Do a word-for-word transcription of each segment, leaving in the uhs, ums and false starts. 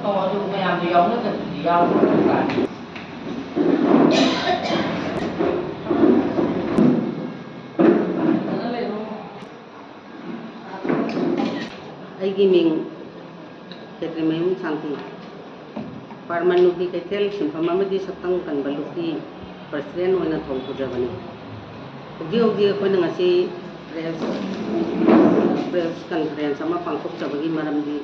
ꯑꯣ, ꯑꯗꯨ ꯃꯌꯥꯝꯗꯣ ꯌꯥꯎꯅꯗꯕꯗꯨꯗꯤ ꯌꯥꯎꯔꯣꯏ꯫ ꯑꯩꯒꯤ ꯃꯤꯡ ꯈꯦꯇ꯭ꯔꯤꯃꯌꯨꯝ ꯁꯥꯟꯇꯤ, ꯄꯥꯔꯃꯟ ꯅꯨꯄꯤ ꯀꯩꯊꯦꯜ ꯁꯤꯟꯐꯝ ꯑꯃꯗꯤ ꯁꯛꯇꯝ ꯀꯟꯕ ꯂꯨꯞꯀꯤ president ꯑꯣꯏꯅ ꯊꯧ ꯄꯨꯖꯕꯅꯤ꯫ ꯍꯧꯖꯤꯛ ꯍꯧꯖꯤꯛ ꯑꯩꯈꯣꯏꯅ ꯉꯁꯤ press, press conference ꯑꯃ ꯄꯥꯡꯊꯣꯛꯆꯕꯒꯤ ꯃꯔꯝꯗꯤ,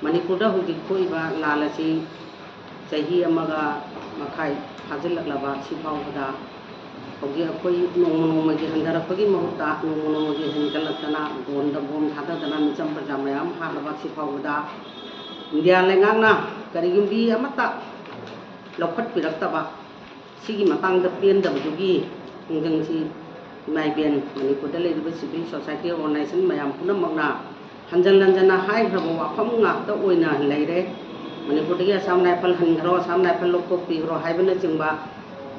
ꯃꯅꯤꯄꯨꯔꯗ ꯍꯧꯖꯤꯛ ꯊꯣꯛꯏꯕ ꯂꯥꯟ ꯑꯁꯤ ꯆꯍꯤ ꯑꯃꯒ ꯃꯈꯥꯏ ꯐꯥꯖꯤꯜꯂꯛꯂꯕ ꯑꯁꯤ ꯐꯥꯎꯕꯗ, ꯍꯧꯖꯤꯛ ꯑꯩꯈꯣꯏ ꯅꯣꯡꯃ ꯅꯣꯡꯃꯒꯤ ꯍꯟꯊꯔꯛꯄꯒꯤ ꯃꯍꯨꯠꯇ ꯅꯣꯡꯃ ꯅꯣꯡꯃꯒꯤ ꯍꯦꯟꯒꯠꯂꯛꯇꯅ, drone ꯗ bomb ꯊꯥꯗꯗꯅ ꯃꯤꯆꯝ ꯄ꯭ꯔꯖꯥ ꯃꯌꯥꯝ ꯍꯥꯠꯂꯕ ꯑꯁꯤ ꯐꯥꯎꯕꯗ, ꯏꯟꯗꯤꯌꯥ ꯂꯩꯉꯥꯛꯅ ꯀꯔꯤꯒꯨꯝꯕꯤ ꯑꯃꯠꯇ ꯂꯧꯈꯠꯄꯤꯔꯛꯇꯕ, ꯁꯤꯒꯤ ꯃꯇꯥꯡꯗ ꯄꯦꯟꯗꯕꯗꯨꯒꯤ ꯈꯣꯡꯖꯪꯁꯤ ꯏꯃꯥ ꯏꯕꯦꯟ ꯃꯅꯤꯄꯨꯔꯗ ꯂꯩꯔꯤꯕ civil society organization ꯃꯌꯥꯝ ꯄꯨꯝꯅꯃꯛꯅ ꯍꯟꯖꯟ ꯍꯟꯖꯟꯅ ꯍꯥꯏꯈ꯭ꯔꯕ ꯋꯥꯐꯝ ꯉꯥꯛꯇ ꯑꯣꯏꯅ ꯂꯩꯔꯦ꯫ ꯃꯅꯤꯄꯨꯔꯗꯒꯤ ꯑꯁꯥꯝ ꯔꯥꯏꯐꯜ ꯍꯟꯈ꯭ꯔꯣ, ꯑꯁꯥꯝ ꯔꯥꯏꯐꯜ ꯂꯧꯊꯣꯛꯄꯤꯈ꯭ꯔꯣ ꯍꯥꯏꯕꯅꯆꯤꯡꯕ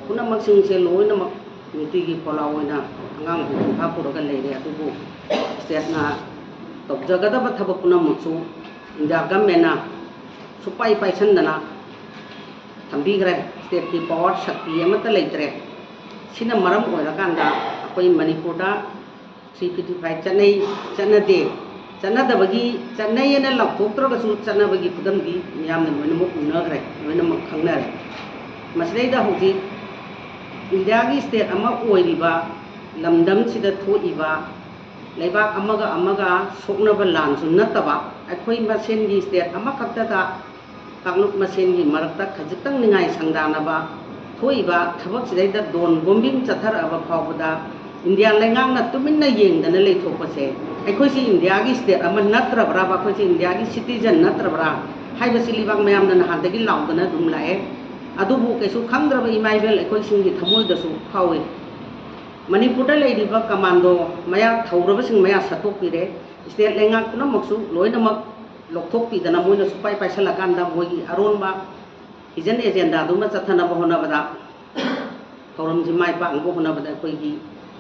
ꯄꯨꯝꯅꯃꯛꯁꯤꯡꯁꯦ ꯂꯣꯏꯅꯃꯛ ꯅꯨꯡꯇꯤꯒꯤ ꯄꯣꯂꯥꯎ ꯑꯣꯏꯅ ꯑꯉꯥꯡꯁꯤꯡ ꯆꯤꯟꯐꯥ ꯄꯨꯔꯒ ꯂꯩꯔꯦ꯫ ꯑꯗꯨꯕꯨ state ꯅ ꯇꯧꯖꯒꯗꯕ ꯊꯕꯛ ꯄꯨꯝꯅꯃꯛꯁꯨ ꯏꯟꯗꯤꯌꯥ government ꯅ ꯁꯨꯛꯄꯥꯏ ꯄꯥꯏꯁꯟꯗꯅ ꯊꯝꯕꯤꯈ꯭ꯔꯦ꯫ State ꯀꯤ power ꯁꯛꯇꯤ ꯑꯃꯠꯇ ꯂꯩꯇ꯭ꯔꯦ꯫ ꯁꯤꯅ ꯃꯔꯝ ꯑꯣꯏꯔꯀꯥꯟꯗ ꯑꯩꯈꯣꯏ ꯃꯅꯤꯄꯨꯔꯗ three fifty five ꯆꯠꯅꯩ, ꯆꯠꯅꯗꯦ, ꯆꯠꯅꯗꯕꯒꯤ, ꯆꯠꯅꯩꯌꯦꯅ ꯂꯥꯎꯊꯣꯛꯇ꯭ꯔꯒꯁꯨ ꯆꯠꯅꯕꯒꯤ ꯈꯨꯗꯝꯗꯤ ꯃꯤꯌꯥꯝꯅ ꯂꯣꯏꯅꯃꯛ ꯎꯅꯈ꯭ꯔꯦ, ꯂꯣꯏꯅꯃꯛ ꯈꯪꯅꯔꯦ꯫ ꯃꯁꯤꯗꯩꯗ ꯍꯧꯖꯤꯛ ꯏꯟꯗꯤꯌꯥꯒꯤ state ꯑꯃ ꯑꯣꯏꯔꯤꯕ ꯂꯝꯗꯝꯁꯤꯗ ꯊꯣꯛꯏꯕ ꯂꯩꯕꯥꯛ ꯑꯃꯒ ꯑꯃꯒ ꯁꯣꯛꯅꯕ ꯂꯥꯟꯁꯨ ꯅꯠꯇꯕ, ꯑꯩꯈꯣꯏ ꯃꯁꯦꯟꯒꯤ state ꯑꯃꯈꯛꯇꯗ ꯀꯥꯡꯂꯨꯞ ꯃꯁꯦꯟꯒꯤ ꯃꯔꯛꯇ ꯈꯖꯤꯛꯇꯪ ꯅꯤꯡꯉꯥꯏ ꯁꯪꯗꯥꯅꯕ ꯊꯣꯛꯏꯕ ꯊꯕꯛꯁꯤꯗꯩꯗ drone bombing ꯆꯠꯊꯔꯛꯑꯕ ꯐꯥꯎꯕꯗ ꯏꯟꯗꯤꯌꯥ ꯂꯩꯉꯥꯛꯅ ꯇꯨꯃꯤꯟꯅ ꯌꯦꯡꯗꯅ ꯂꯩꯊꯣꯛꯄꯁꯦ, ꯑꯩꯈꯣꯏꯁꯤ ꯏꯟꯗꯤꯌꯥꯒꯤ state ꯑꯃ ꯅꯠꯇ꯭ꯔꯕ꯭ꯔꯥ, ꯑꯩꯈꯣꯏꯁꯤ ꯏꯟꯗꯤꯌꯥꯒꯤ citizen ꯅꯠꯇ꯭ꯔꯕ꯭ꯔꯥ ꯍꯥꯏꯕꯁꯤ ꯂꯩꯕꯥꯛ ꯃꯌꯥꯝꯅ ꯅꯍꯥꯟꯗꯒꯤ ꯂꯥꯎꯗꯅ ꯑꯗꯨꯝ ꯂꯥꯛꯑꯦ꯫ ꯑꯗꯨꯕꯨ ꯀꯩꯁꯨ ꯈꯪꯗ꯭ꯔꯕ ꯏꯃꯥ ꯏꯕꯦꯜ ꯑꯩꯈꯣꯏꯁꯤꯡꯒꯤ ꯊꯃꯣꯏꯗꯁꯨ ꯐꯥꯎꯏ꯫ ꯃꯅꯤꯄꯨꯔꯗ ꯂꯩꯔꯤꯕ commando ꯃꯌꯥ ꯊꯧꯔꯕꯁꯤꯡ ꯃꯌꯥ ꯁꯠꯇꯣꯛꯄꯤꯔꯦ꯫ State ꯂꯩꯉꯥꯛ ꯄꯨꯝꯅꯃꯛꯁꯨ ꯂꯣꯏꯅꯃꯛ ꯂꯧꯊꯣꯛꯄꯤꯗꯅ ꯃꯣꯏꯅ ꯁꯨꯄꯥꯏ ꯄꯥꯏꯁꯜꯂꯀꯥꯟꯗ ꯃꯣꯏꯒꯤ ꯑꯔꯣꯟꯕ hidden agenda ꯗꯨꯃ ꯆꯠꯊꯅꯕ ꯍꯣꯠꯅꯕꯗ, ꯊꯧꯔꯝꯁꯤ ꯃꯥꯏ ꯄꯥꯛꯅꯕ ꯍꯣꯠꯅꯕꯗ ꯑꯩꯈꯣꯏꯒꯤ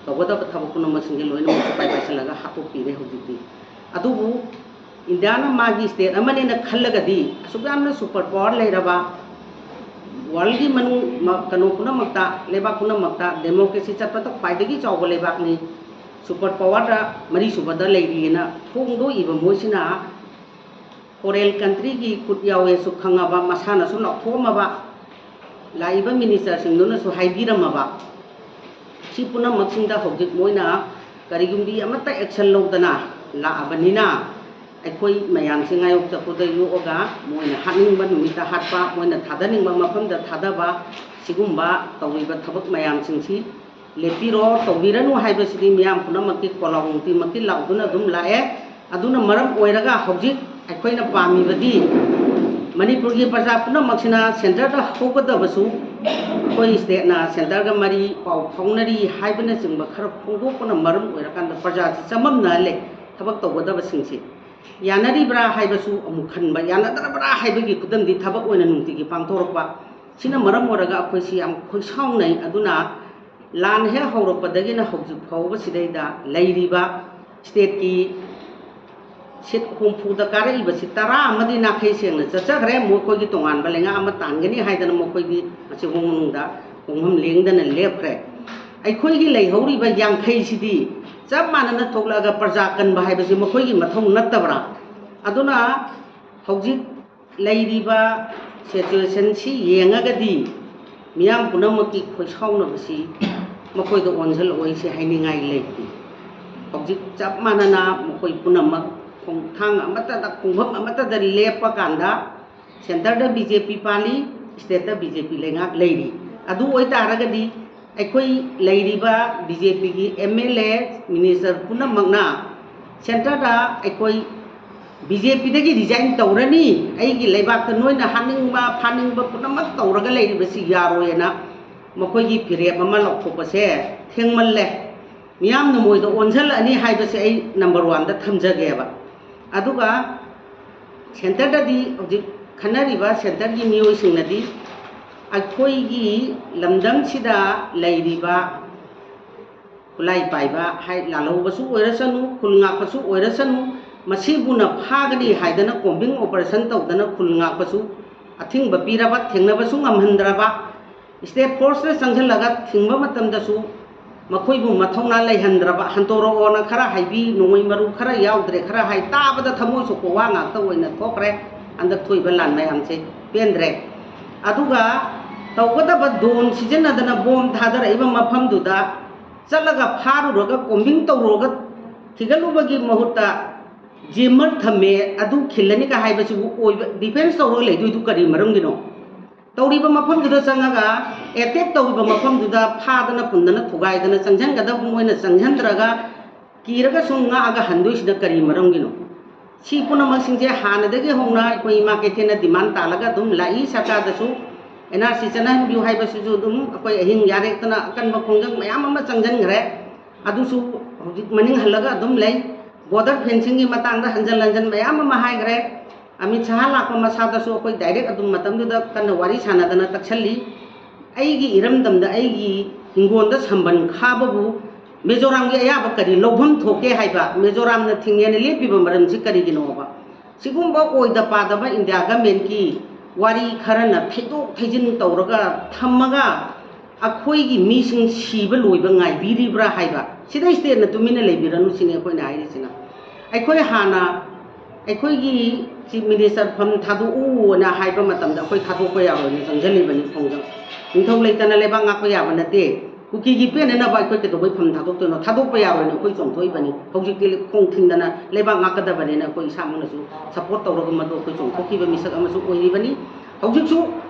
ꯇꯧꯒꯗꯕ ꯊꯕꯛ ꯄꯨꯝꯅꯃꯛꯁꯤꯡꯁꯦ ꯂꯣꯏꯅꯃꯛ ꯁꯨꯄꯥꯏ ꯄꯥꯏꯁꯜꯂꯒ ꯍꯥꯠꯇꯣꯛꯄꯤꯔꯦ ꯍꯧꯖꯤꯛꯇꯤ꯫ ꯑꯗꯨꯕꯨ ꯏꯟꯗꯤꯌꯥꯅ ꯃꯥꯒꯤ ꯁ꯭ꯇꯦꯠ ꯑꯃꯅꯦꯅ ꯈꯜꯂꯒꯗꯤ, ꯑꯁꯨꯛ ꯌꯥꯝꯅ ꯁꯨꯄꯔ ꯄꯥꯋꯔ ꯂꯩꯔꯕ, ꯋꯥꯔꯜꯒꯤ ꯃꯅꯨꯡ ꯃ- ꯀꯩꯅꯣ ꯄꯨꯝꯅꯃꯛꯇ, ꯂꯩꯕꯥꯛ ꯄꯨꯝꯅꯃꯛꯇ ꯗꯦꯃꯣꯀ꯭ꯔꯦꯁꯤ ꯆꯠꯄꯗ ꯈ꯭ꯋꯥꯏꯗꯒꯤ ꯆꯥꯎꯕ ꯂꯩꯕꯥꯛꯅꯤ, ꯁꯨꯄꯔ ꯄꯥꯋꯔꯗ ꯃꯔꯤꯁꯨꯕꯗ ꯂꯩꯔꯤꯑꯅ ꯐꯣꯡꯗꯣꯛꯏꯕ ꯃꯣꯏꯁꯤꯅ ꯐꯣꯔꯦꯟ ꯀꯟꯇ꯭ꯔꯤꯒꯤ ꯈꯨꯠ ꯌꯥꯎꯋꯦꯁꯨ ꯈꯪꯉꯕ, ꯃꯁꯥꯅꯁꯨ ꯂꯥꯎꯊꯣꯛꯑꯝꯃꯕ, ꯂꯥꯛꯏꯕ ꯃꯤꯅꯤꯁꯇꯔꯁꯤꯡꯗꯨꯅꯁꯨ ꯍꯥꯏꯕꯤꯔꯝꯃꯕ, ꯁꯤ ꯄꯨꯝꯅꯃꯛꯁꯤꯡꯗ ꯍꯧꯖꯤꯛ ꯃꯣꯏꯅ ꯀꯔꯤꯒꯨꯝꯕꯤ ꯑꯃꯠꯇ ꯑꯦꯛꯁꯟ ꯂꯧꯗꯅ ꯂꯥꯛꯑꯕꯅꯤꯅ, ꯑꯩꯈꯣꯏ ꯃꯌꯥꯝꯁꯤ ꯉꯥꯌꯣꯛ ꯆꯐꯨꯗ ꯌꯣꯛꯑꯒ ꯃꯣꯏꯅ ꯍꯥꯠꯅꯤꯡꯕ ꯅꯨꯃꯤꯠꯇ ꯍꯥꯠꯄ, ꯃꯣꯏꯅ ꯊꯥꯗꯅꯤꯡꯕ ꯃꯐꯝꯗ ꯊꯥꯗꯕ, ꯁꯤꯒꯨꯝꯕ ꯇꯧꯔꯤꯕ ꯊꯕꯛ ꯃꯌꯥꯝꯁꯤꯡꯁꯤ ꯂꯦꯞꯄꯤꯔꯣ, ꯇꯧꯕꯤꯔꯅꯨ ꯍꯥꯏꯕꯁꯤꯗꯤ ꯃꯤꯌꯥꯝ ꯄꯨꯝꯅꯃꯛꯀꯤ ꯈꯣꯜꯂꯥꯎ ꯅꯨꯡꯇꯤꯃꯛꯀꯤ ꯂꯥꯎꯗꯨꯅ ꯑꯗꯨꯝ ꯂꯥꯛꯑꯦ꯫ ꯑꯗꯨꯅ ꯃꯔꯝ ꯑꯣꯏꯔꯒ ꯍꯧꯖꯤꯛ ꯑꯩꯈꯣꯏꯅ ꯄꯥꯝꯃꯤꯕꯗꯤ ꯃꯅꯤꯄꯨꯔꯒꯤ ꯄ꯭ꯔꯖꯥ ꯄꯨꯝꯅꯃꯛꯁꯤꯅ ꯁꯦꯟꯇꯔꯗ ꯍꯧꯒꯗꯕꯁꯨ ꯑꯩꯈꯣꯏ ꯁ꯭ꯇꯦꯠꯅ ꯁꯦꯟꯇꯔꯒ ꯃꯔꯤ ꯄꯥꯎ ꯐꯥꯎꯅꯔꯤ ꯍꯥꯏꯕꯅꯆꯤꯡꯕ ꯈꯔ ꯐꯣꯡꯗꯣꯛꯄꯅ ꯃꯔꯝ ꯑꯣꯏꯔꯀꯥꯟꯗ ꯄ꯭ꯔꯖꯥꯁꯤ ꯆꯃꯝꯅꯍꯜꯂꯦ ꯊꯕꯛ ꯇꯧꯒꯗꯕꯁꯤꯡꯁꯦ꯫ ꯌꯥꯅꯔꯤꯕ꯭ꯔꯥ ꯍꯥꯏꯕꯁꯨ ꯑꯃꯨꯛ ꯈꯟꯕ, ꯌꯥꯅꯗ꯭ꯔꯕ꯭ꯔꯥ ꯍꯥꯏꯕꯒꯤ ꯈꯨꯗꯝꯗꯤ ꯊꯕꯛ ꯑꯣꯏꯅ ꯅꯨꯡꯇꯤꯒꯤ ꯄꯥꯡꯊꯣꯔꯛꯄ꯫ ꯁꯤꯅ ꯃꯔꯝ ꯑꯣꯏꯔꯒ ꯑꯩꯈꯣꯏꯁꯤ ꯌꯥꯝ ꯈꯣꯏꯁꯥꯎꯅꯩ꯫ ꯑꯗꯨꯅ ꯂꯥꯟ ꯍꯦꯛ ꯍꯧꯔꯛꯄꯗꯒꯤꯅ ꯍꯧꯖꯤꯛ ꯐꯥꯎꯕꯁꯤꯗꯩꯗ ꯂꯩꯔꯤꯕ ꯁ꯭ꯇꯦꯠꯀꯤ ꯁꯤꯠ ꯍꯨꯝꯐꯨꯗ ꯀꯥꯔꯛꯏꯕꯁꯤ ꯇꯔꯥ ꯑꯃꯗꯤ ꯅꯥꯈꯩ ꯁꯦꯡꯅ ꯆꯠꯆꯈ꯭ꯔꯦ, ꯃꯈꯣꯏꯒꯤ ꯇꯣꯉꯥꯟꯕ ꯂꯩꯉꯥꯛ ꯑꯃ ꯇꯥꯟꯒꯅꯤ ꯍꯥꯏꯗꯅ ꯃꯈꯣꯏꯗꯤ ꯃꯁꯤ ꯍꯣꯡ ꯃꯅꯨꯡꯗ ꯈꯣꯡꯐꯝ ꯂꯦꯡꯗꯅ ꯂꯦꯞꯈ꯭ꯔꯦ꯫ ꯑꯩꯈꯣꯏꯒꯤ ꯂꯩꯍꯧꯔꯤꯕ ꯌꯥꯡꯈꯩꯁꯤꯗꯤ ꯆꯞ ꯃꯥꯟꯅꯅ ꯊꯣꯛꯂꯛꯑꯒ ꯄ꯭ꯔꯖꯥ ꯀꯟꯕ ꯍꯥꯏꯕꯁꯤ ꯃꯈꯣꯏꯒꯤ ꯃꯊꯧ ꯅꯠꯇꯕ꯭ꯔꯥ? ꯑꯗꯨꯅ ꯍꯧꯖꯤꯛ ꯂꯩꯔꯤꯕ ꯁꯤꯆꯨꯋꯦꯁꯟꯁꯤ ꯌꯦꯡꯉꯒꯗꯤ ꯃꯤꯌꯥꯝ ꯄꯨꯝꯅꯃꯛꯀꯤ ꯈꯣꯏꯁꯥꯎꯅꯕꯁꯤ ꯃꯈꯣꯏꯗ ꯑꯣꯟꯁꯤꯜꯂꯛꯑꯣꯏꯁꯦ ꯍꯥꯏꯅꯤꯡꯉꯥꯏ ꯂꯩꯇꯦ꯫ ꯍꯧꯖꯤꯛ ꯆꯞ ꯃꯥꯟꯅꯅ ꯃꯈꯣꯏ ꯄꯨꯝꯅꯃꯛ ꯈꯣꯡꯊꯥꯡ ꯑꯃꯠꯇꯗ, ꯈꯣꯡꯐꯝ ꯑꯃꯠꯇꯗ ꯂꯦꯞꯄ ꯀꯥꯟꯗ ꯁꯦꯟꯇꯔꯗ ꯕꯤ ꯖꯦ ꯄꯤ ꯄꯥꯜꯂꯤ, ꯁ꯭ꯇꯦꯠꯇ ꯕꯤ ꯖꯦ ꯄꯤ ꯂꯩꯉꯥꯛ ꯂꯩꯔꯤ꯫ ꯑꯗꯨ ꯑꯣꯏꯇꯥꯔꯒꯗꯤ ꯑꯩꯈꯣꯏ ꯂꯩꯔꯤꯕ ꯕꯤ ꯖꯦ ꯄꯤꯒꯤ ꯑꯦꯝ ꯑꯦꯜ ꯑꯦ, ꯃꯤꯅꯤꯁꯇꯔ ꯄꯨꯝꯅꯃꯛꯅ ꯁꯦꯟꯇꯔꯗ ꯑꯩꯈꯣꯏ ꯕꯤ ꯖꯦ ꯄꯤꯗꯒꯤ ꯔꯤꯖꯥꯏꯟ ꯇꯧꯔꯅꯤ, ꯑꯩꯒꯤ ꯂꯩꯕꯥꯛꯇ ꯅꯣꯏꯅ ꯍꯥꯠꯅꯤꯡꯕ ꯐꯥꯅꯤꯡꯕ ꯄꯨꯝꯅꯃꯛ ꯇꯧꯔꯒ ꯂꯩꯔꯤꯕꯁꯤ ꯌꯥꯔꯣꯏꯅ ꯃꯈꯣꯏꯒꯤ ꯐꯤꯔꯦꯞ ꯑꯃ ꯂꯧꯊꯣꯛꯄꯁꯦ ꯊꯦꯡꯃꯜꯂꯦ꯫ ꯃꯤꯌꯥꯝꯅ ꯃꯣꯏꯗ ꯑꯣꯟꯁꯤꯜꯂꯛꯑꯅꯤ ꯍꯥꯏꯕꯁꯦ ꯑꯩ ꯅꯝꯕꯔ ꯋꯥꯟꯗ ꯊꯝꯖꯒꯦꯕ꯫ ꯑꯗꯨꯒ ꯁꯦꯟꯇꯔꯗꯗꯤ ꯍꯧꯖꯤꯛ ꯈꯟꯅꯔꯤꯕ ꯁꯦꯟꯇꯔꯒꯤ ꯃꯤꯑꯣꯏꯁꯤꯡꯅꯗꯤ ꯑꯩꯈꯣꯏꯒꯤ ꯂꯝꯗꯝꯁꯤꯗ ꯂꯩꯔꯤꯕ ꯈꯨꯠꯂꯥꯏ ꯄꯥꯏꯕ ꯍꯥꯏ, ꯂꯥꯜꯍꯧꯕꯁꯨ ꯑꯣꯏꯔꯁꯅꯨ, ꯈꯨꯜ ꯉꯥꯛꯄꯁꯨ ꯑꯣꯏꯔꯁꯅꯨ, ꯃꯁꯤꯕꯨꯅ ꯐꯥꯒꯅꯤ ꯍꯥꯏꯗꯅ combing operation ꯇꯧꯗꯅ ꯈꯨꯜ ꯉꯥꯛꯄꯁꯨ ꯑꯊꯤꯡꯕ ꯄꯤꯔꯕ, ꯊꯦꯡꯅꯕꯁꯨ ꯉꯝꯍꯟꯗ꯭ꯔꯕ, state forceꯅ ꯆꯪꯁꯤꯜꯂꯒ ꯊꯤꯡꯕ ꯃꯇꯝꯗꯁꯨ ꯃꯈꯣꯏꯕꯨ ꯃꯊꯧꯅꯥ ꯂꯩꯍꯟꯗ꯭ꯔꯕ, ꯍꯟꯇꯣꯔꯛꯑꯣꯅ ꯈꯔ ꯍꯥꯏꯕꯤ, ꯅꯣꯡꯃꯩ ꯃꯔꯨ ꯈꯔ ꯌꯥꯎꯗ꯭ꯔꯦ ꯈꯔ ꯍꯥꯏ, ꯇꯥꯕꯗ ꯊꯃꯣꯏ ꯁꯣꯛꯄ ꯋꯥ ꯉꯥꯛꯇ ꯑꯣꯏꯅ ꯊꯣꯛꯈ꯭ꯔꯦ꯫ ꯍꯟꯗꯛ ꯊꯣꯛꯏꯕ ꯂꯥꯟ ꯃꯌꯥꯝꯁꯦ ꯄꯦꯟꯗ꯭ꯔꯦ꯫ ꯑꯗꯨꯒ ꯇꯧꯒꯗꯕ drone ꯁꯤꯖꯤꯟꯅꯗꯅ bomb ꯊꯥꯗꯔꯛꯏꯕ ꯃꯐꯝꯗꯨꯗ ꯆꯠꯂꯒ ꯐꯥꯔꯨꯔꯒ combing ꯇꯧꯔꯨꯔꯒ ꯊꯤꯒꯠꯂꯨꯕꯒꯤ ꯃꯍꯨꯠꯇ jammer ꯊꯝꯃꯦ, ꯑꯗꯨ ꯈꯤꯜꯂꯅꯤꯒ ꯍꯥꯏꯕꯁꯤꯕꯨ ꯑꯣꯏꯕ, defence ꯇꯧꯔꯒ ꯂꯩꯗꯣꯏꯗꯨ ꯀꯔꯤ ꯃꯔꯝꯒꯤꯅꯣ? ꯇꯧꯔꯤꯕ ꯃꯐꯝꯗꯨꯗ ꯆꯪꯉꯒ, attack ꯇꯧꯔꯤꯕ ꯃꯐꯝꯗꯨꯗ ꯐꯥꯗꯅ ꯄꯨꯟꯗꯅ ꯊꯨꯒꯥꯏꯗꯅ ꯆꯪꯁꯤꯟꯒꯗꯕ ꯃꯣꯏꯅ ꯆꯪꯁꯤꯟꯗ꯭ꯔꯒ ꯀꯤꯔꯒ ꯁꯨꯝ ꯉꯥꯛꯑꯒ ꯍꯟꯗꯣꯏꯁꯤꯅ ꯀꯔꯤ ꯃꯔꯝꯒꯤꯅꯣ? ꯁꯤ ꯄꯨꯝꯅꯃꯛꯁꯤꯡꯁꯦ ꯍꯥꯟꯅꯗꯒꯤ ꯍꯧꯅ ꯑꯩꯈꯣꯏ ꯏꯃꯥ ꯀꯩꯊꯦꯜꯅ demand ꯇꯥꯜꯂꯒ ꯑꯗꯨꯝ ꯂꯥꯛꯏ꯫ ꯁꯔꯀꯥꯔꯗꯁꯨ N R C ꯆꯠꯅꯍꯟꯕꯤꯌꯨ ꯍꯥꯏꯕꯁꯤꯁꯨ ꯑꯗꯨꯝ ꯑꯩꯈꯣꯏ ꯑꯍꯤꯡ ꯌꯥꯔꯦꯛꯇꯅ ꯑꯀꯟꯕ ꯈꯣꯡꯖꯪ ꯃꯌꯥꯝ ꯑꯃ ꯆꯪꯁꯤꯟꯈ꯭ꯔꯦ꯫ ꯑꯗꯨꯁꯨ ꯍꯧꯖꯤꯛ ꯃꯅꯤꯡ ꯍꯜꯂꯒ ꯑꯗꯨꯝ ꯂꯩ꯫ Border fencingꯒꯤ ꯃꯇꯥꯡꯗ ꯍꯟꯖꯟ ꯍꯟꯖꯟ ꯃꯌꯥꯝ ꯑꯃ ꯍꯥꯏꯈ꯭ꯔꯦ꯫ ꯑꯃꯤꯠ ꯁꯍꯥ ꯂꯥꯛꯄ ꯃꯁꯥꯗꯁꯨ ꯑꯩꯈꯣꯏ direct ꯑꯗꯨꯝ ꯃꯇꯝꯗꯨꯗ ꯀꯟꯅ ꯋꯥꯔꯤ ꯁꯥꯟꯅꯗꯅ ꯇꯛꯁꯜꯂꯤ꯫ ꯑꯩꯒꯤ ꯏꯔꯝꯗꯝꯗ ꯑꯩꯒꯤ ꯍꯤꯡꯒꯣꯜꯗ ꯁꯝꯕꯟ ꯈꯥꯕꯕꯨ ꯃꯤꯖꯣꯔꯥꯝꯒꯤ ꯑꯌꯥꯕ ꯀꯔꯤ ꯂꯧꯐꯝ ꯊꯣꯛꯀꯦ ꯍꯥꯏꯕ? ꯃꯤꯖꯣꯔꯥꯝꯅ ꯊꯤꯡꯉꯦꯅ ꯂꯦꯞꯄꯤꯕ ꯃꯔꯝꯁꯤ ꯀꯔꯤꯒꯤꯅꯣꯕ? ꯁꯤꯒꯨꯝꯕ ꯑꯣꯏꯗ ꯄꯥꯗꯕ ꯏꯟꯗꯤꯌꯥ ꯒꯃꯦꯟꯒꯤ ꯋꯥꯔꯤ ꯈꯔꯅ ꯊꯩꯗꯣꯛ ꯊꯩꯖꯤꯟ ꯇꯧꯔꯒ ꯊꯝꯃꯒ ꯑꯩꯈꯣꯏꯒꯤ ꯃꯤꯁꯤꯡ ꯁꯤꯕ ꯂꯣꯏꯕ ꯉꯥꯏꯕꯤꯔꯤꯕ꯭ꯔꯥ ꯍꯥꯏꯕ꯫ ꯁꯤꯗꯩ stateꯅ ꯇꯨꯃꯤꯟꯅ ꯂꯩꯕꯤꯔꯅꯨ ꯁꯤꯅꯤ ꯑꯩꯈꯣꯏꯅ ꯍꯥꯏꯔꯤꯁꯤꯅ꯫ ꯑꯩꯈꯣꯏ ꯍꯥꯟꯅ ꯑꯩꯈꯣꯏꯒꯤ chief minister ꯐꯝ ꯊꯥꯗꯣꯛꯎꯅ ꯍꯥꯏꯕ ꯃꯇꯝꯗ ꯑꯩꯈꯣꯏ ꯊꯥꯗꯣꯛꯄ ꯌꯥꯔꯣꯏꯅ ꯆꯪꯁꯤꯜꯂꯤꯕꯅꯤ ꯈꯣꯡꯖꯪ꯫ ꯅꯤꯡꯊꯧ ꯂꯩꯇꯅ ꯂꯩꯕꯥꯛ ꯉꯥꯛꯄ ꯌꯥꯕ ꯅꯠꯇꯦ꯫ ꯀꯨꯀꯤꯒꯤ ꯄꯦꯟꯅꯅꯕ ꯑꯩꯈꯣꯏ ꯀꯩꯗꯧꯕꯩ ꯐꯝ ꯊꯥꯗꯣꯛꯇꯣꯏꯅꯣ? ꯊꯥꯗꯣꯛꯄ ꯌꯥꯔꯣꯏꯅ ꯑꯩꯈꯣꯏ ꯆꯣꯡꯊꯣꯛꯏꯕꯅꯤ꯫ ꯍꯧꯖꯤꯛꯇꯤ ꯈꯣꯡ ꯊꯤꯡꯗꯅ ꯂꯩꯕꯥꯛ ꯉꯥꯛꯀꯗꯕꯅꯤꯅ ꯑꯩꯈꯣꯏ ꯏꯁꯥꯃꯛꯅꯁꯨ support ꯇꯧꯔꯒ ꯃꯗꯨ ꯑꯩꯈꯣꯏ ꯆꯣꯡꯊꯣꯛꯈꯤꯕ ꯃꯤꯁꯛ ꯑꯃꯁꯨ ꯑꯣꯏꯔꯤꯕꯅꯤ꯫ ꯍꯧꯖꯤꯛꯁꯨ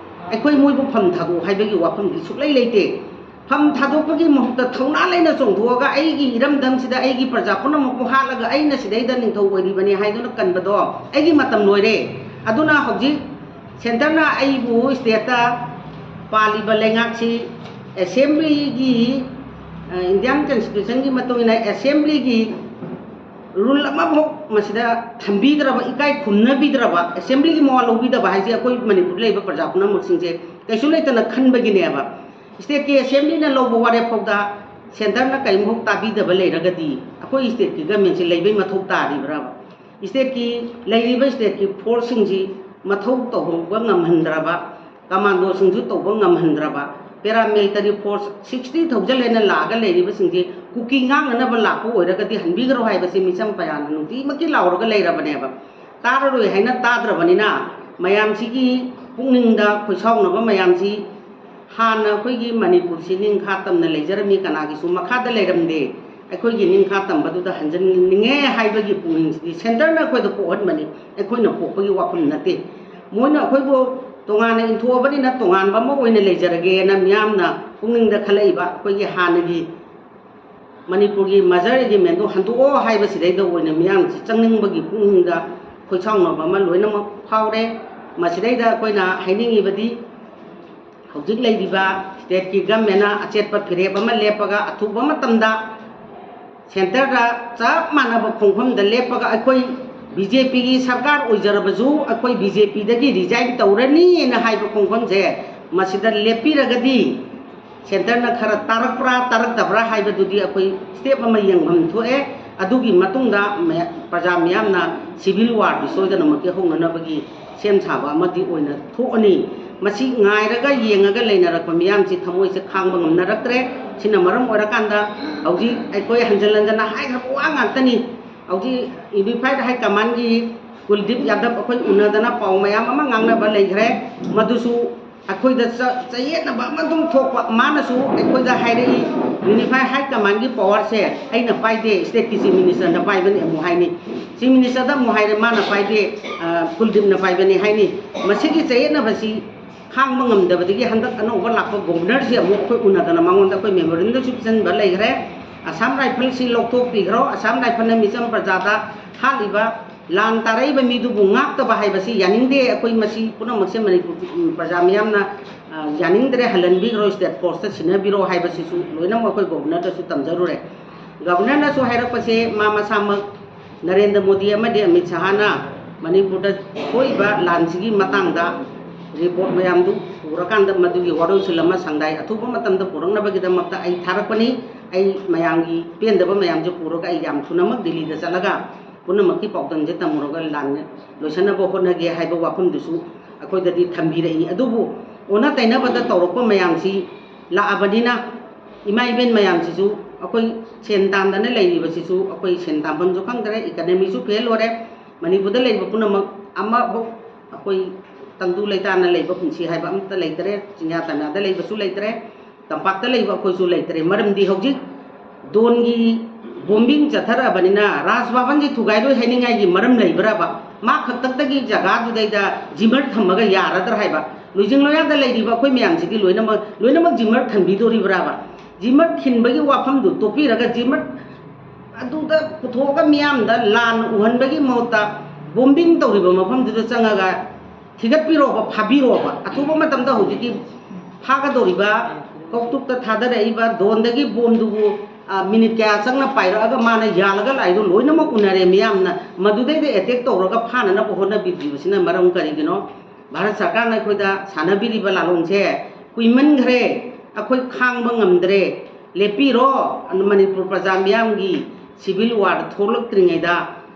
ꯑꯩꯈꯣꯏ ꯃꯣꯏꯕꯨ ꯐꯝ ꯊꯥꯗꯣꯛꯎ ꯍꯥꯏꯕꯒꯤ ꯋꯥꯐꯝꯗꯤ ꯁꯨꯛꯂꯩ ꯂꯩꯇꯦ꯫ ꯐꯝ ꯊꯥꯗꯣꯛꯄꯒꯤ ꯃꯍꯨꯠꯇ ꯊꯧꯅꯥ ꯂꯩꯅ ꯆꯣꯡꯊꯣꯛꯑꯒ ꯑꯩꯒꯤ ꯏꯔꯝꯗꯝꯁꯤꯗ ꯑꯩꯒꯤ ꯄ꯭ꯔꯖꯥ ꯄꯨꯝꯅꯃꯛꯄꯨ ꯍꯥꯠꯂꯒ ꯑꯩꯅ ꯁꯤꯗꯩꯗ ꯅꯤꯡꯊꯧ ꯑꯣꯏꯔꯤꯕꯅꯤ ꯍꯥꯏꯗꯨꯅ ꯀꯟꯕꯗꯣ ꯑꯩꯒꯤ ꯃꯇꯝ ꯂꯣꯏꯔꯦ꯫ ꯑꯗꯨꯅ ꯍꯧꯖꯤꯛ centreꯅ ꯑꯩꯕꯨ stateꯇ ꯄꯥꯜꯂꯤꯕ ꯂꯩꯉꯥꯛꯁꯤ assemblyꯒꯤ, ꯑ, Indian constitutionꯒꯤ ꯃꯇꯨꯡ ꯏꯟꯅ assemblyꯒꯤ rule ꯑꯃꯐꯥꯎ ꯃꯁꯤꯗ ꯊꯝꯕꯤꯗ꯭ꯔꯕ, ꯏꯀꯥꯏ ꯈꯨꯝꯅꯕꯤꯗ꯭ꯔꯕ, assemblyꯒꯤ ꯃꯋꯥ ꯂꯧꯕꯤꯗꯕ ꯍꯥꯏꯁꯦ ꯑꯩꯈꯣꯏ ꯃꯅꯤꯄꯨꯔꯗ ꯂꯩꯕ ꯄ꯭ꯔꯖꯥ ꯄꯨꯝꯅꯃꯛꯁꯤꯡꯁꯦ ꯀꯩꯁꯨ ꯂꯩꯇꯅ ꯈꯟꯕꯒꯤꯅꯦꯕ꯫ Stateꯀꯤ assemblyꯅ ꯂꯧꯕ ꯋꯥꯔꯦꯞ ꯐꯥꯎꯗ ꯁꯦꯟꯇꯔꯅ ꯀꯔꯤꯝꯐꯥꯎ ꯇꯥꯕꯤꯗꯕ ꯂꯩꯔꯒꯗꯤ ꯑꯩꯈꯣꯏ ꯁ꯭ꯇꯦꯠꯀꯤ ꯒꯃꯦꯟꯁꯤ ꯂꯩꯕꯩ ꯃꯊꯧ ꯇꯥꯔꯤꯕ꯭ꯔꯕ? ꯁ꯭ꯇꯦꯠꯀꯤ ꯂꯩꯔꯤꯕ ꯁ꯭ꯇꯦꯠꯀꯤ ꯐꯣꯔꯁꯁꯤꯡꯁꯤ ꯃꯊꯧ ꯇꯧꯕ ꯉꯝꯍꯟꯗ꯭ꯔꯕ, ꯀꯃꯥꯟꯗꯣꯁꯤꯡꯁꯨ ꯇꯧꯕ ꯉꯝꯍꯟꯗ꯭ꯔꯕ, ꯄꯦꯔꯥꯃꯤꯂꯤꯇꯔꯤ ꯐꯣꯔꯁ ꯁꯤꯛꯁꯇꯤ ꯊꯥꯎꯖꯟ ꯍꯥꯏꯅ ꯂꯥꯛꯑꯒ ꯂꯩꯔꯤꯕꯁꯤꯡꯁꯤ ꯀꯨꯀꯤ ꯉꯥꯛꯅꯅꯕ ꯂꯥꯛꯄ ꯑꯣꯏꯔꯒꯗꯤ ꯍꯟꯕꯤꯈ꯭ꯔꯣ ꯍꯥꯏꯕꯁꯤ ꯃꯤꯆꯝ ꯄꯌꯥꯅ ꯅꯨꯡꯇꯤꯃꯛꯀꯤ ꯂꯥꯎꯔꯒ ꯂꯩꯔꯕꯅꯦꯕ꯫ ꯇꯥꯔꯔꯣꯏ ꯍꯥꯏꯅ ꯇꯥꯗ꯭ꯔꯕꯅꯤꯅ ꯃꯌꯥꯝꯁꯤꯒꯤ ꯄꯨꯛꯅꯤꯡꯗ ꯈꯣꯏꯁꯥꯎꯅꯕ ꯃꯌꯥꯝꯁꯤ ꯍꯥꯟꯅ ꯑꯩꯈꯣꯏꯒꯤ ꯃꯅꯤꯄꯨꯔꯁꯤ ꯅꯤꯡꯈꯥ ꯇꯝꯅ ꯂꯩꯖꯔꯝꯃꯤ, ꯀꯅꯥꯒꯤꯁꯨ ꯃꯈꯥꯗ ꯂꯩꯔꯝꯗꯦ꯫ ꯑꯩꯈꯣꯏꯒꯤ ꯅꯤꯡꯈꯥ ꯇꯝꯕꯗꯨꯗ ꯍꯟꯖꯤꯟꯅꯤꯡꯉꯦ ꯍꯥꯏꯕꯒꯤ ꯄꯨꯛꯅꯤꯡꯁꯤꯗꯤ ꯁꯦꯟꯇꯔꯅ ꯑꯩꯈꯣꯏꯗ ꯄꯣꯛꯍꯟꯕꯅꯤ, ꯑꯩꯈꯣꯏꯅ ꯄꯣꯛꯄꯒꯤ ꯋꯥꯐꯝ ꯅꯠꯇꯦ꯫ ꯃꯣꯏꯅ ꯑꯩꯈꯣꯏꯕꯨ ꯇꯣꯉꯥꯟꯅ ꯏꯟꯊꯣꯛꯑꯕꯅꯤꯅ ꯇꯣꯉꯥꯟꯕ ꯑꯃ ꯑꯣꯏꯅ ꯂꯩꯖꯔꯒꯦꯅ ꯃꯤꯌꯥꯝꯅ ꯄꯨꯛꯅꯤꯡꯗ ꯈꯜꯂꯛꯏꯕ ꯑꯩꯈꯣꯏꯒꯤ ꯍꯥꯟꯅꯒꯤ ꯃꯅꯤꯄꯨꯔꯒꯤ ꯃꯖꯔ ꯔꯦꯖꯤꯃꯦꯟꯗꯨ ꯍꯟꯗꯣꯛꯑꯣ ꯍꯥꯏꯕꯁꯤꯗꯩꯗ ꯑꯣꯏꯅ ꯃꯤꯌꯥꯝꯁꯤ ꯆꯪꯅꯤꯡꯕꯒꯤ ꯄꯨꯛꯅꯤꯡꯗ ꯈꯣꯏꯁꯥꯎꯅꯕ ꯑꯃ ꯂꯣꯏꯅꯃꯛ ꯐꯥꯎꯔꯦ꯫ ꯃꯁꯤꯗꯩꯗ ꯑꯩꯈꯣꯏꯅ ꯍꯥꯏꯅꯤꯡꯉꯤꯕꯗꯤ ꯍꯧꯖꯤꯛ ꯂꯩꯔꯤꯕ ꯁ꯭ꯇꯦꯠꯀꯤ ꯒꯃꯦꯟꯅ ꯑꯆꯦꯠꯄ ꯐꯤꯔꯦꯞ ꯑꯃ ꯂꯦꯞꯄꯒ ꯑꯊꯨꯕ ꯃꯇꯝꯗ ꯁꯦꯟꯇꯔꯗ ꯆꯞ ꯃꯥꯟꯅꯕ ꯈꯣꯡꯐꯝꯗ ꯂꯦꯞꯄꯒ ꯑꯩꯈꯣꯏ ꯕꯤ ꯖꯦ ꯄꯤꯒꯤ ꯁꯔꯀꯥꯔ ꯑꯣꯏꯖꯔꯕꯁꯨ ꯑꯩꯈꯣꯏ ꯕꯤ ꯖꯦ ꯄꯤꯗꯒꯤ ꯔꯤꯖꯥꯏꯟ ꯇꯧꯔꯅꯤꯅ ꯍꯥꯏꯕ ꯈꯣꯡꯐꯝꯁꯦ ꯃꯁꯤꯗ ꯂꯦꯞꯄꯤꯔꯒꯗꯤ ꯁꯦꯟꯇꯔꯅ ꯈꯔ ꯇꯥꯔꯛꯄ꯭ꯔꯥ ꯇꯥꯔꯛꯇꯕ꯭ꯔꯥ ꯍꯥꯏꯕꯗꯨꯗꯤ ꯑꯩꯈꯣꯏ ꯁ꯭ꯇꯦꯞ ꯑꯃ ꯌꯦꯡꯐꯝ ꯊꯣꯛꯑꯦ꯫ ꯑꯗꯨꯒꯤ ꯃꯇꯨꯡꯗ ꯃꯌꯥ-, ꯄ꯭ꯔꯖꯥ ꯃꯤꯌꯥꯝꯅ ꯁꯤꯚꯤꯜ ꯋꯥꯔꯗꯤ ꯁꯣꯏꯗꯅꯃꯛꯀꯤ ꯍꯧꯅꯅꯕꯒꯤ ꯁꯦꯝ ꯁꯥꯕ ꯑꯃꯗꯤ ꯑꯣꯏꯅ ꯊꯣꯛꯑꯅꯤ꯫ ꯃꯁꯤ ꯉꯥꯏꯔꯒ ꯌꯦꯡꯉꯒ ꯂꯩꯅꯔꯛꯄ ꯃꯤꯌꯥꯝꯁꯤ ꯊꯃꯣꯏꯁꯦ ꯈꯥꯡꯕ ꯉꯝꯅꯔꯛꯇ꯭ꯔꯦ꯫ ꯁꯤꯅ ꯃꯔꯝ ꯑꯣꯏꯔꯀꯥꯟꯗ ꯍꯧꯖꯤꯛ ꯑꯩꯈꯣꯏ ꯍꯟꯖꯟ ꯍꯟꯖꯟꯅ ꯍꯥꯏꯈ꯭ꯔꯕ ꯋꯥ ꯉꯥꯛꯇꯅꯤ꯫ ꯍꯧꯖꯤꯛ ꯌꯨꯅꯤꯐꯥꯏꯠ ꯍꯥꯏ ꯀꯃꯥꯟꯒꯤ ꯀꯨꯜꯗꯤꯞ ꯌꯥꯗꯕ ꯑꯩꯈꯣꯏ ꯎꯅꯗꯅ ꯄꯥꯎ ꯃꯌꯥꯝ ꯑꯃ ꯉꯥꯡꯅꯕ ꯂꯩꯈ꯭ꯔꯦ꯫ ꯃꯗꯨꯁꯨ ꯑꯩꯈꯣꯏꯗ ꯆ-, ꯆꯌꯦꯠꯅꯕ ꯑꯃ ꯑꯗꯨꯝ ꯊꯣꯛꯄ꯫ ꯃꯥꯅꯁꯨ ꯑꯩꯈꯣꯏꯗ ꯍꯥꯏꯔꯛꯏ, ꯌꯨꯅꯤꯐꯥꯏ ꯍꯥꯏ ꯀꯃꯥꯟꯒꯤ ꯄꯋꯥꯔꯁꯦ ꯑꯩꯅ ꯄꯥꯏꯗꯦ, ꯁ꯭ꯇꯦꯠꯀꯤ ꯆꯤꯐ ꯃꯤꯅꯤꯁꯇꯔꯅ ꯄꯥꯏꯕꯅꯤ ꯑꯃꯨꯛ ꯍꯥꯏꯅꯤ, ꯆꯤꯐ ꯃꯤꯅꯤꯁꯇꯔꯗ ꯑꯃꯨꯛ ꯍꯥꯏꯔꯦ, ꯃꯥꯅ ꯄꯥꯏꯗꯦ, ꯑ, ꯀꯨꯜꯗꯤꯞꯅ ꯄꯥꯏꯕꯅꯤ ꯍꯥꯏꯅꯤ꯫ ꯃꯁꯤꯒꯤ ꯆꯌꯦꯠꯅꯕꯁꯤ ꯈꯥꯡꯕ ꯉꯝꯗꯕꯗꯒꯤ ꯍꯟꯗꯛ ꯑꯅꯧꯕ ꯂꯥꯛꯄ ꯒꯣꯕꯔꯅꯔꯁꯤ ꯑꯃꯨꯛ ꯑꯩꯈꯣꯏ ꯎꯅꯗꯅ ꯃꯉꯣꯟꯗ ꯑꯩꯈꯣꯏ ꯃꯦꯃꯣꯔꯦꯟꯗꯝꯁꯨ ꯄꯤꯁꯤꯟꯕ ꯂꯩꯈ꯭ꯔꯦ꯫ ꯑꯁꯥꯝ ꯔꯥꯏꯐꯜꯁꯤ ꯂꯧꯊꯣꯛꯄꯤꯈ꯭ꯔꯣ, ꯑꯁꯥꯝ ꯔꯥꯏꯐꯜꯅ ꯃꯤꯆꯝ ꯄ꯭ꯔꯖꯥꯗ ꯍꯥꯠꯂꯤꯕ, ꯂꯥꯟ ꯇꯥꯔꯛꯏꯕ ꯃꯤꯗꯨꯕꯨ ꯉꯥꯛꯇꯕ ꯍꯥꯏꯕꯁꯤ ꯌꯥꯅꯤꯡꯗꯦ꯫ ꯑꯩꯈꯣꯏ ꯃꯁꯤ ꯄꯨꯝꯅꯃꯛꯁꯦ ꯃꯅꯤꯄꯨꯔ, ꯎꯝ, ꯄ꯭ꯔꯖꯥ ꯃꯤꯌꯥꯝꯅ, ꯑ, ꯌꯥꯅꯤꯡꯗ꯭ꯔꯦ, ꯍꯜꯍꯟꯕꯤꯈ꯭ꯔꯣ, ꯁ꯭ꯇꯦꯠ ꯐꯣꯔꯁꯇ ꯁꯤꯟꯅꯕꯤꯔꯣ ꯍꯥꯏꯕꯁꯤꯁꯨ ꯂꯣꯏꯅꯃꯛ ꯑꯩꯈꯣꯏ ꯒꯣꯕꯔꯅꯔꯗꯁꯨ ꯇꯝꯖꯔꯨꯔꯦ꯫ ꯒꯕꯔꯅꯔꯅꯁꯨ ꯍꯥꯏꯔꯛꯄꯁꯦ ꯃꯥ ꯃꯁꯥꯃꯛ ꯅꯔꯦꯟꯗ꯭ꯔ ꯃꯣꯗꯤ ꯑꯃꯗꯤ ꯑꯃꯤꯠ ꯁꯍꯥꯅ ꯃꯅꯤꯄꯨꯔꯗ ꯊꯣꯛꯏꯕ ꯂꯥꯟꯁꯤꯒꯤ ꯃꯇꯥꯡꯗ ꯔꯤꯄꯣꯔꯠ ꯃꯌꯥꯝꯗꯨ ꯄꯨꯔꯀꯥꯟꯗ ꯃꯗꯨꯒꯤ ꯋꯥꯔꯣꯏꯁꯤꯟ ꯑꯃ ꯁꯪꯗꯥꯏ ꯑꯊꯨꯕ ꯃꯇꯝꯗ ꯄꯨꯔꯛꯅꯕꯒꯤꯗꯃꯛꯇ ꯑꯩ ꯊꯥꯔꯛꯄꯅꯤ꯫ ꯑꯩ ꯃꯌꯥꯝꯒꯤ ꯄꯦꯟꯗꯕ ꯃꯌꯥꯝꯁꯦ ꯄꯨꯔꯒ ꯑꯩ ꯌꯥꯝ ꯊꯨꯅꯃꯛ ꯗꯤꯜꯂꯤꯗ ꯆꯠꯂꯒ ꯄꯨꯝꯅꯃꯛꯀꯤ ꯄꯥꯎꯗꯝꯁꯦ ꯇꯝꯃꯨꯔꯒ ꯂꯥꯟ ꯂꯣꯏꯁꯤꯟꯅꯕ ꯍꯣꯠꯅꯒꯦ ꯍꯥꯏꯕ ꯋꯥꯐꯝꯗꯨꯁꯨ ꯑꯩꯈꯣꯏꯗꯗꯤ ꯊꯝꯕꯤꯔꯛꯏ꯫ ꯑꯗꯨꯕꯨ ꯑꯣꯟꯅ ꯇꯩꯅꯕꯗ ꯇꯧꯔꯛꯄ ꯃꯌꯥꯝꯁꯤ ꯂꯥꯛꯑꯕꯅꯤꯅ ꯏꯃꯥ ꯏꯕꯦꯟ ꯃꯌꯥꯝꯁꯤꯁꯨ ꯑꯩꯈꯣꯏ ꯁꯦꯟ ꯇꯥꯟꯗꯅ ꯂꯩꯔꯤꯕꯁꯤꯁꯨ ꯑꯩꯈꯣꯏ ꯁꯦꯟ ꯇꯥꯟꯐꯝꯁꯨ ꯈꯪꯗ꯭ꯔꯦ, ꯏꯀꯅꯃꯤꯁꯨ ꯐꯦꯜ ꯑꯣꯏꯔꯦ꯫ ꯃꯅꯤꯄꯨꯔꯗ ꯂꯩꯕ ꯄꯨꯝꯅꯃꯛ ꯑꯃꯐꯥꯎ ꯑꯩꯈꯣꯏ ꯇꯪꯗꯨ ꯂꯩꯇꯥꯅ ꯂꯩꯕ ꯄꯨꯟꯁꯤ ꯍꯥꯏꯕ ꯑꯃꯠꯇ ꯂꯩꯇ꯭ꯔꯦ꯫ ꯆꯤꯡꯌꯥ ꯇꯝꯌꯥꯗ ꯂꯩꯕꯁꯨ ꯂꯩꯇ꯭ꯔꯦ, ꯇꯝꯄꯥꯛꯇ ꯂꯩꯕ ꯑꯩꯈꯣꯏꯁꯨ ꯂꯩꯇ꯭ꯔꯦ꯫ ꯃꯔꯝꯗꯤ ꯍꯧꯖꯤꯛ ꯗꯣꯟꯒꯤ ꯕꯣꯝꯕꯤꯡ ꯆꯠꯊꯔꯛꯑꯕꯅꯤꯅ ꯔꯥꯖ ꯚꯕꯟꯁꯤ ꯊꯨꯒꯥꯏꯔꯣꯏ ꯍꯥꯏꯅꯤꯡꯉꯥꯏꯒꯤ ꯃꯔꯝ ꯂꯩꯕ꯭ꯔꯕ? ꯃꯥ ꯈꯛꯇꯛꯇꯒꯤ ꯖꯒꯥꯗꯨꯗꯩꯗ ꯖꯤꯃꯔ ꯊꯝꯃꯒ ꯌꯥꯔꯗ꯭ꯔꯥ ꯍꯥꯏꯕ? ꯂꯨꯏꯖꯤꯡ ꯂꯣꯌꯥꯗ ꯂꯩꯔꯤꯕ ꯑꯩꯈꯣꯏ ꯃꯌꯥꯝꯁꯤꯗꯤ ꯂꯣꯏꯅꯃꯛ ꯂꯣꯏꯅꯃꯛ ꯖꯤꯃꯔ ꯊꯝꯕꯤꯗꯣꯔꯤꯕ꯭ꯔꯕ? ꯖꯤꯃꯔ ꯊꯤꯟꯕꯒꯤ ꯋꯥꯐꯝꯗꯨ ꯇꯣꯛꯄꯤꯔꯒ ꯖꯤꯃꯔ ꯑꯗꯨꯗ ꯄꯨꯊꯣꯛꯑꯒ ꯃꯤꯌꯥꯝꯗ ꯂꯥꯟ ꯎꯍꯟꯕꯒꯤ ꯃꯍꯨꯠꯇ ꯕꯣꯝꯕꯤꯡ ꯇꯧꯔꯤꯕ ꯃꯐꯝꯗꯨꯗ ꯆꯪꯉꯒ ꯊꯤꯒꯠꯄꯤꯔꯣꯕ, ꯐꯥꯕꯤꯔꯣꯕ꯫ ꯑꯊꯨꯕ ꯃꯇꯝꯗ ꯍꯧꯖꯤꯛꯀꯤ ꯐꯥꯒꯗꯧꯔꯤꯕ ꯀꯧꯇꯨꯛꯇ ꯊꯥꯗꯔꯛꯏꯕ ꯗꯣꯟꯗꯒꯤ ꯕꯣꯝꯗꯨꯕꯨ, ꯑ, ꯃꯤꯅꯤꯠ ꯀꯌꯥ ꯆꯪꯅ ꯄꯥꯏꯔꯛꯑꯒ ꯃꯥꯅ ꯌꯥꯜꯂꯒ ꯂꯥꯛꯏꯗꯣ ꯂꯣꯏꯅꯃꯛ ꯎꯅꯔꯦ ꯃꯤꯌꯥꯝꯅ꯫ ꯃꯗꯨꯗꯩꯗ ꯑꯦꯇꯦꯛ ꯇꯧꯔꯒ ꯐꯥꯅꯅꯕ ꯍꯣꯠꯅꯕꯤꯗ꯭ꯔꯤꯕꯁꯤꯅ ꯃꯔꯝ ꯀꯔꯤꯒꯤꯅꯣ? ꯚꯥꯔꯠ ꯁꯔꯀꯥꯔꯅ ꯑꯩꯈꯣꯏꯗ ꯁꯥꯟꯅꯕꯤꯔꯤꯕ ꯂꯥꯂꯣꯡꯁꯦ ꯀꯨꯏꯃꯟꯈ꯭ꯔꯦ, ꯑꯩꯈꯣꯏ ꯈꯥꯡꯕ ꯉꯝꯗ꯭ꯔꯦ, ꯂꯦꯞꯄꯤꯔꯣ꯫ ꯃꯅꯤꯄꯨꯔ ꯄ꯭ꯔꯖꯥ ꯃꯤꯌꯥꯝꯒꯤ ꯁꯤꯚꯤꯜ ꯋꯥꯔ ꯊꯣꯛꯂꯛꯇ꯭ꯔꯤꯉꯩꯗ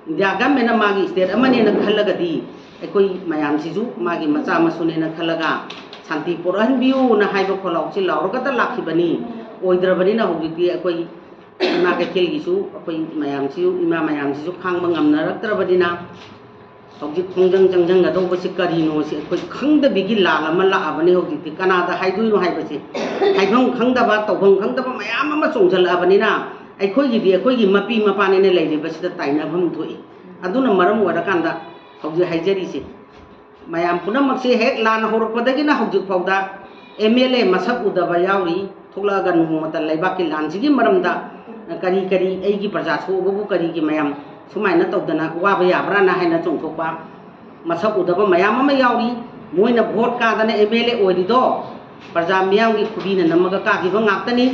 ꯏꯟꯗꯤꯌꯥ ꯒꯃꯦꯟꯅ ꯃꯥꯒꯤ ꯁ꯭ꯇꯦꯠ ꯑꯃꯅꯦꯅ ꯈꯜꯂꯒꯗꯤ ꯑꯩꯈꯣꯏ ꯃꯌꯥꯝꯁꯤꯁꯨ ꯃꯥꯒꯤ ꯃꯆꯥ ꯃꯁꯨꯅꯦꯅ ꯈꯜꯂꯒ ꯁꯥꯟꯇꯤ ꯄꯨꯔꯛꯍꯟꯕꯤꯌꯨꯅ ꯍꯥꯏꯕ ꯈꯣꯜꯂꯥꯎꯁꯤ ꯂꯥꯎꯔꯒꯇ ꯂꯥꯛꯈꯤꯕꯅꯤ꯫ ꯑꯣꯏꯗ꯭ꯔꯕꯅꯤꯅ ꯍꯧꯖꯤꯛꯇꯤ ꯑꯩꯈꯣꯏ ꯏꯃꯥ ꯀꯩꯊꯦꯜꯒꯤꯁꯨ ꯑꯩꯈꯣꯏ ꯃꯌꯥꯝꯁꯤꯁꯨ, ꯏꯃꯥ ꯃꯌꯥꯝꯁꯤꯁꯨ ꯈꯥꯡꯕ ꯉꯝꯅꯔꯛꯇ꯭ꯔꯕꯅꯤꯅ ꯍꯧꯖꯤꯛ ꯈꯣꯡꯖꯪ ꯆꯪꯁꯤꯟꯒꯗꯧꯕꯁꯤ ꯀꯔꯤꯅꯣꯁꯤ ꯑꯩꯈꯣꯏ ꯈꯪꯗꯕꯤꯒꯤ ꯂꯥꯟ ꯑꯃ ꯂꯥꯛꯑꯕꯅꯤ꯫ ꯍꯧꯖꯤꯛꯇꯤ ꯀꯅꯥꯗ ꯍꯥꯏꯗꯣꯏꯅꯣ ꯍꯥꯏꯕꯁꯦ ꯍꯥꯏꯐꯝ ꯈꯪꯗꯕ, ꯇꯧꯐꯝ ꯈꯪꯗꯕ ꯃꯌꯥꯝ ꯑꯃ ꯆꯣꯡꯁꯤꯜꯂꯛꯑꯕꯅꯤꯅ ꯑꯩꯈꯣꯏꯒꯤꯗꯤ ꯑꯩꯈꯣꯏꯒꯤ ꯃꯄꯤ ꯃꯄꯥꯅꯤꯅ ꯂꯩꯔꯤꯕꯁꯤꯗ ꯇꯥꯏꯅꯐꯝ ꯊꯣꯛꯏ꯫ ꯑꯗꯨꯅ ꯃꯔꯝ ꯑꯣꯏꯔꯀꯥꯟꯗ ꯍꯧꯖꯤꯛ ꯍꯥꯏꯖꯔꯤꯁꯦ, ꯃꯌꯥꯝ ꯄꯨꯝꯅꯃꯛꯁꯦ ꯍꯦꯛ ꯂꯥꯟ ꯍꯧꯔꯛꯄꯗꯒꯤꯅ ꯍꯧꯖꯤꯛ ꯐꯥꯎꯗ ꯑꯦꯝ ꯑꯦꯜ ꯑꯦ ꯃꯁꯛ ꯎꯗꯕ ꯌꯥꯎꯔꯤ꯫ ꯊꯣꯛꯂꯛꯑꯒ ꯅꯣꯡꯃꯇ ꯂꯩꯕꯥꯛꯀꯤ ꯂꯥꯟꯁꯤꯒꯤ ꯃꯔꯝꯗ ꯀꯔꯤ ꯀꯔꯤ ꯑꯩꯒꯤ ꯄ꯭ꯔꯖꯥ ꯁꯣꯛꯑꯕꯕꯨ ꯀꯔꯤꯒꯤ ꯃꯌꯥꯝ ꯁꯨꯃꯥꯏꯅ ꯇꯧꯗꯅ ꯋꯥꯕ ꯌꯥꯕ꯭ꯔꯥꯅ ꯍꯥꯏꯅ ꯆꯣꯡꯊꯣꯛꯄ ꯃꯁꯛ ꯎꯗꯕ ꯃꯌꯥꯝ ꯑꯃ ꯌꯥꯎꯔꯤ꯫ ꯃꯣꯏꯅ ꯚꯣꯠ ꯀꯥꯗꯅ ꯑꯦꯝ ꯑꯦꯜ ꯑꯦ ꯑꯣꯏꯔꯤꯗꯣ ꯄ꯭ꯔꯖꯥ ꯃꯤꯌꯥꯝꯒꯤ ꯈꯨꯕꯤꯅ ꯅꯝꯃꯒ ꯀꯥꯈꯤꯕ ꯉꯥꯛꯇꯅꯤ꯫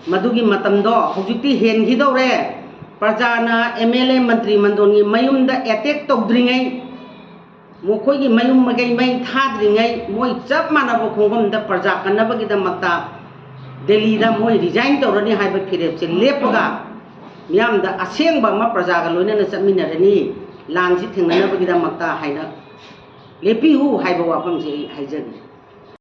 ꯃꯗꯨꯒꯤ ꯃꯇꯝꯗꯣ ꯍꯧꯖꯤꯛꯇꯤ ꯍꯦꯟꯈꯤꯗꯧꯔꯦ꯫ ꯄ꯭ꯔꯖꯥꯅ ꯑꯦꯝ ꯑꯦꯜ ꯑꯦ ꯃꯟꯇ꯭ꯔꯤ ꯃꯟꯗꯣꯟꯒꯤ ꯃꯌꯨꯝꯗ ꯑꯦꯇꯦꯛ ꯇꯧꯗ꯭ꯔꯤꯉꯩ, ꯃꯈꯣꯏꯒꯤ ꯃꯌꯨꯝ ꯃꯀꯩ ꯃꯩ ꯊꯥꯗ꯭ꯔꯤꯉꯩ ꯃꯣꯏ ꯆꯞ ꯃꯥꯟꯅꯕ ꯈꯣꯡꯐꯝꯗ ꯄ꯭ꯔꯖꯥ ꯀꯟꯅꯕꯒꯤꯗꯃꯛꯇ ꯗꯦꯜꯂꯤꯗ ꯃꯣꯏ ꯔꯤꯖꯥꯏꯟ ꯇꯧꯔꯅꯤ ꯍꯥꯏꯕ ꯐꯤꯔꯦꯞꯁꯦ ꯂꯦꯞꯄꯒ ꯃꯤꯌꯥꯝꯗ ꯑꯁꯦꯡꯕ ꯑꯃ ꯄ꯭ꯔꯖꯥꯒ ꯂꯣꯏꯅꯅ ꯆꯠꯃꯤꯟꯅꯔꯅꯤ, ꯂꯥꯟꯁꯤ ꯊꯦꯡꯅꯅꯕꯒꯤꯗꯃꯛꯇ ꯍꯥꯏꯅ ꯂꯦꯞꯄꯤꯌꯨ ꯍꯥꯏꯕ ꯋꯥꯐꯝꯁꯦ ꯑꯩ ꯍꯥꯏꯖꯒꯦ꯫